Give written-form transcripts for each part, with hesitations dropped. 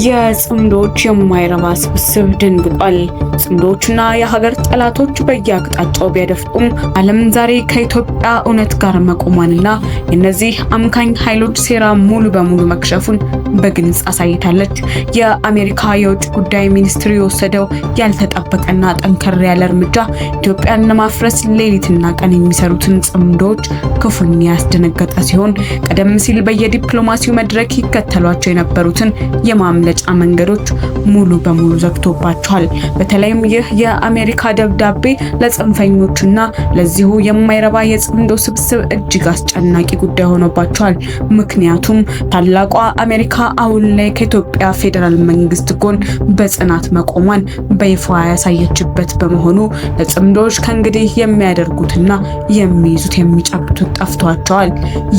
የጽምዶች የማይረባ ስብስብ ደንግጧል። ጽምዶችና የሀገር ጠላቶች በየአቅጣጫው ቢያደፍጡም ዓለም ዛሬ ከኢትዮጵያ እውነት ጋር መቆሟንና የእነዚህ አምካኝ ኃይሎች ሴራ ሙሉ በሙሉ መክሸፉን በግልጽ አሳይታለች። የአሜሪካ የውጭ ጉዳይ ሚኒስትር የወሰደው ያልተጠበቀና ጠንከር ያለ እርምጃ ኢትዮጵያን ለማፍረስ ሌሊትና ቀን የሚሰሩትን ጽምዶች ክፉኛ ያስደነገጠ ሲሆን፣ ቀደም ሲል በየዲፕሎማሲው መድረክ ይከተሏቸው የነበሩትን የማምለጫ መንገዶች ሙሉ በሙሉ ዘግቶባቸዋል። በተለይም ይህ የአሜሪካ ደብዳቤ ለጽንፈኞችና ለዚሁ የማይረባ የጽምዶ ስብስብ እጅግ አስጨናቂ ጉዳይ ሆኖባቸዋል። ምክንያቱም ታላቋ አሜሪካ አሁን ላይ ከኢትዮጵያ ፌዴራል መንግስት ጎን በጽናት መቆሟን በይፋ ያሳየችበት በመሆኑ ለጽምዶች ከእንግዲህ የሚያደርጉትና የሚይዙት የሚጨብጡት ጠፍቷቸዋል።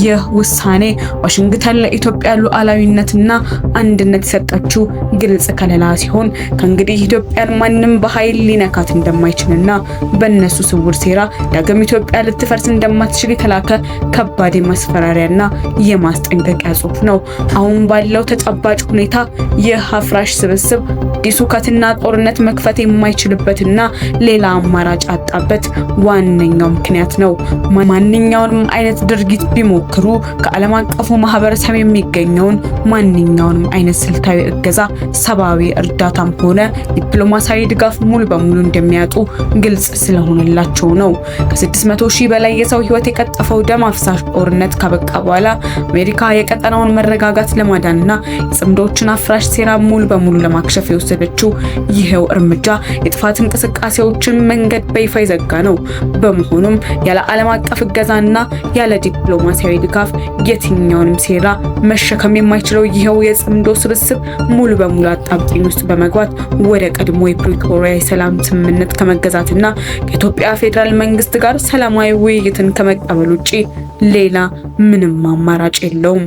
ይህ ውሳኔ ዋሽንግተን ለኢትዮጵያ ሉዓላዊነትና አንድነት የሰጠችው ግልጽ ከለላ ሲሆን፣ ከእንግዲህ ኢትዮጵያን ማንም በኃይል ሊነካት እንደማይችልና በእነሱ ስውር ሴራ ዳግም ኢትዮጵያ ልትፈርስ እንደማትችል የተላከ ከባድ የማስፈራሪያና የማስጠንቀቂያ ጽሑፍ ነው። አሁን ባለው ተጨባጭ ሁኔታ ይህ አፍራሽ ስብስብ አዲስ ሁከትና ጦርነት መክፈት የማይችልበትና ሌላ አማራጭ አጣበት ዋነኛው ምክንያት ነው። ማንኛውንም አይነት ድርጊት ቢሞክሩ ከዓለም አቀፉ ማህበረሰብ የሚገኘውን ማንኛውንም አይነት ስልታዊ እገዛ፣ ሰብአዊ እርዳታም ሆነ ዲፕሎማሲያዊ ድጋፍ ሙሉ በሙሉ እንደሚያጡ ግልጽ ስለሆነላቸው ነው። ከ600 ሺህ በላይ የሰው ህይወት የቀጠፈው ደም አፍሳሽ ጦርነት ካበቃ በኋላ አሜሪካ የቀጠናውን መረጋጋት ለማዳንና የጽምዶችን አፍራሽ ሴራ ሙሉ በሙሉ ለማክሸፍ የወሰደችው ይሄው እርምጃ የጥፋት እንቅስቃሴዎችን መንገድ በይፋ የዘጋ ነው። በመሆኑም ያለ ዓለም አቀፍ እገዛና ያለ ዲፕሎማሲያዊ ድጋፍ የትኛውንም ሴራ መሸከም የማይችለው ይኸው የጽምዶ ስብስብ ሙሉ በሙሉ አጣብቂኝ ውስጥ በመግባት ወደ ቀድሞ የፕሪቶሪያ የሰላም ስምምነት ከመገዛትና ከኢትዮጵያ ፌዴራል መንግስት ጋር ሰላማዊ ውይይትን ከመቀበል ውጪ ሌላ ምንም አማራጭ የለውም።